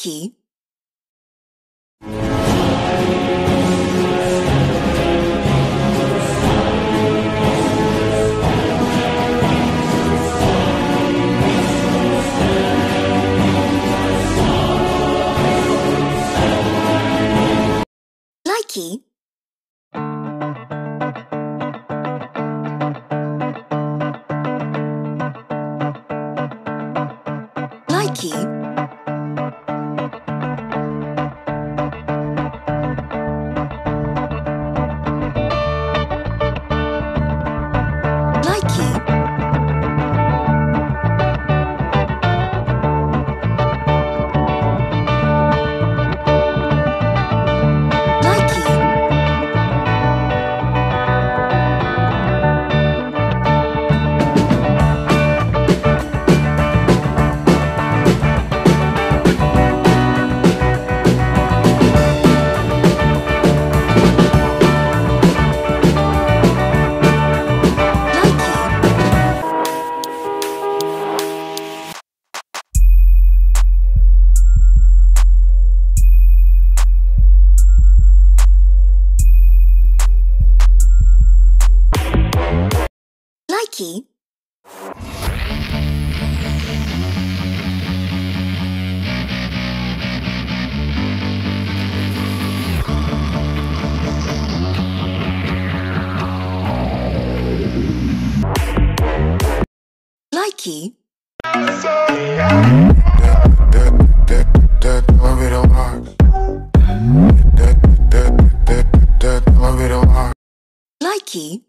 Likey. Likey. Likey. Likey. Likey. Likey. Likey. Likey. That, that, that, love it a lot. That, that, that, that, love it a lot. Likey.